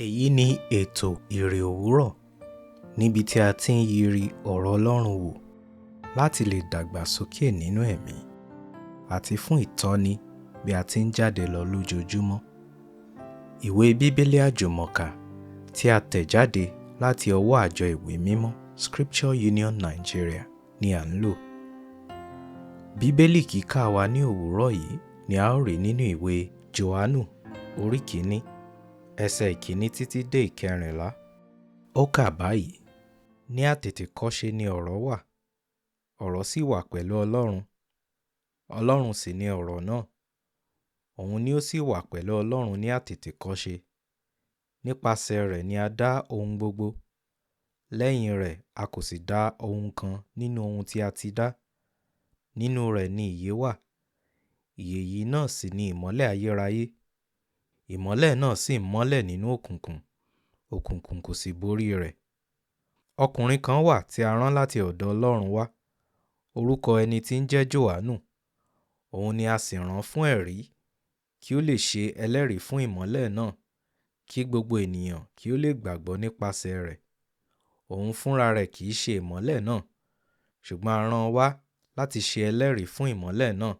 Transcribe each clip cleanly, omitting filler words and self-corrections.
Èyí ni ètò Ìrè Òwúrọ̀ níbi tí a ti ń yiri ọ̀rọ̀ Ọlọ́run wò láti lè dàgbàsókè nínú ẹ̀mí àti fún ìtọ́ni bí a ti ń jáde lọ lójoojúmọ́. Ìwé Bíbélì Àjùmọ̀kà tí a tẹ̀ jáde láti ọwọ́ àjọ ìwé mímọ́ Scripture Union Nigeria ni à ń lò. Bíbélì kíkà wa ní òwúrọ̀ yìí ni a ó rí nínú ìwé Jòhánù orí kìíní ẹsẹ̀ ìkíní títí dé ìkẹrìnlá. Ó kà báyìí: Ní àtètèkọ́ṣe ni ọ̀rọ̀ wà, ọ̀rọ̀ sì wà pẹ̀lú Ọlọ́run, Ọlọ́run sì ni ọ̀rọ̀ náà. Òun ni ó sì wà pẹ̀lú Ọlọ́run ní àtètèkọ́ṣe. Nípasẹ̀ rẹ̀ ni a dá ohun gbogbo. Lẹ́yìn rẹ̀ a kò sì dá ohun kan nínú ohun tí a ti dá. Nínú rẹ̀ ni ìyè wà. Ìyè yìí náà sì ni ìmọ́lẹ̀ ayérayé. Ìmọ́lẹ̀ náà sì ń mọ́lẹ̀ nínú òkùnkùn, òkùnkùn kò sì borí rẹ̀. Ọkùnrin kan wà tí a rán láti ọ̀dọ̀ Ọlọ́run wá. Orúkọ ẹni tí ń jẹ́ Jòhánù. Òun ni a sì rán fún ẹ̀rí, kí ó lè ṣe ẹlẹ́rìí fún ìmọ́lẹ̀ náà, kí gbogbo ènìyàn kí ó lè gbàgbọ́ nípasẹ̀ rẹ̀. Òun fúnra rẹ̀ kì í ṣe ìmọ́lẹ̀ náà, ṣùgbọ́n a rán an wá láti ṣe ẹlẹ́rìí fún ìmọ́lẹ̀ náà.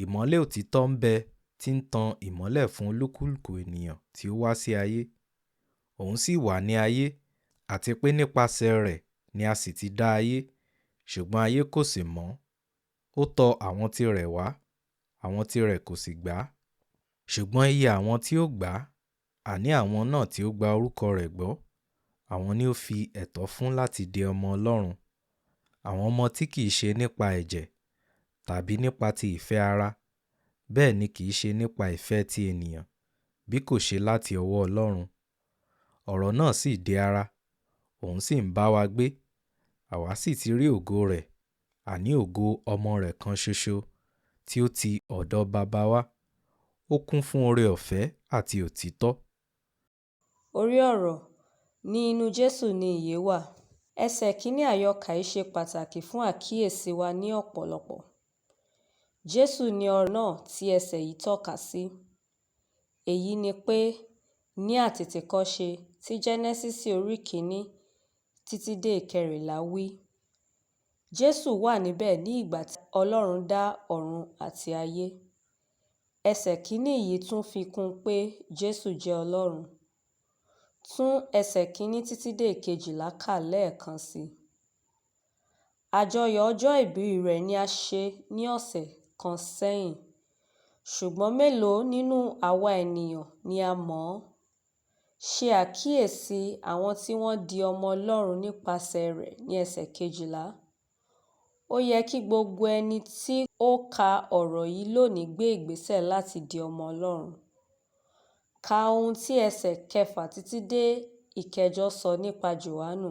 Ìmọ́lẹ̀ òtítọ́ ń bẹ tí ń tan ìmọ́lẹ̀ fún olúkúlùkù ènìyàn tí ó wá sí ayé. Òun sì wà ní ayé, àti pé nípasẹ̀ rẹ̀ ni a sì ti dá ayé, ṣùgbọ́n ayé kò sì mọ̀ ọ́n. Ó tọ àwọn tirẹ̀ wá, àwọn tirẹ̀ kò sì gbà á. Ṣùgbọ́n iye àwọn tí ó gbà á, àní àwọn náà tí ó gba orúkọ rẹ̀ gbọ́, àwọn ni ó fi ẹ̀tọ́ fún láti di ọmọ Ọlọ́run. Àwọn ọmọ tí kì í ṣe nípa ẹ̀jẹ̀, tàbí nípa ti ìfẹ́ ara, bẹ́ẹ̀ ni kì í ṣe nípa ìfẹ́ ti ènìyàn, bí kò ṣe láti ọwọ́ Ọlọ́run. Ọ̀rọ̀ náà sì di ara, òun sì ń bá wa gbé, àwa sì ti rí ògo rẹ̀, àní ògo ọmọ rẹ̀ kan ṣoṣo tí ó ti ọ̀dọ̀ Baba wá. Ó kún fún oore-ọ̀fẹ́ àti òtítọ́. Orí ọ̀rọ̀ ní inú Jésù ni ìyè wà. Ẹsẹ̀ kìíní àyọkà yìí ṣe pàtàkì fún àkíyèsí wa ní ọ̀pọ̀lọpọ̀. Jésù ni ọ̀rọ̀ náà tí ẹsẹ̀ yìí tọ́ka sí. Èyí ni pé ní àtètèkọ́ṣe tí Jẹ́nẹ́sísì orí kìíní títí dé ìkẹrìnlá wí. Jésù wà níbẹ̀ ní ìgbà tí Ọlọ́run dá ọ̀run àti ayé. Ẹsẹ̀ kìíní yìí tún fi kún pé Jésù jẹ́ Ọlọ́run. Tún ẹsẹ̀ kìíní títí dé ìkejìlá kà lẹ́ẹ̀kan sí i. Àjọyọ̀ ọjọ́ ìbí rẹ̀ ni a ṣe ní ọ̀sẹ̀ kan sẹ́yìn. Ṣùgbọ́n mélòó nínú àwa ènìyàn ni a mọ̀ ọ́n? Ṣe àkíyèsí àwọn tí wọ́n di ọmọ Ọlọ́run nípasẹ̀ rẹ̀ ní ẹsẹ̀ kejìlá. Ó yẹ kí gbogbo ẹni tí ó ka ọ̀rọ̀ yìí lónìí gbé ìgbésẹ̀ láti di ọmọ Ọlọ́run. Ka ohun tí ẹsẹ̀ kẹfà títí dé ìkẹjọ sọ nípa Jòhánù.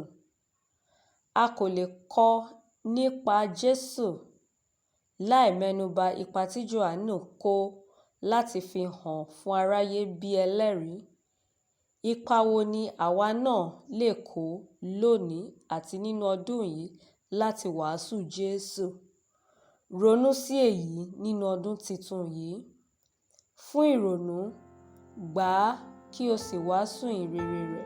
A kò lè kọ́ nípa Jésù láì mẹ́nuba ipa tí Jòhánù kó láti fi hàn fún aráyé bí ẹlẹ́rìí. Ipa wo ni àwa náà lè kó lónìí àti nínú ọdún yìí láti wàásù Jésù? Ronú sí èyí nínú ọdún titun yìí. Fún ìrònú, gbà á kí o sì wàásù ìhìnrere rẹ̀.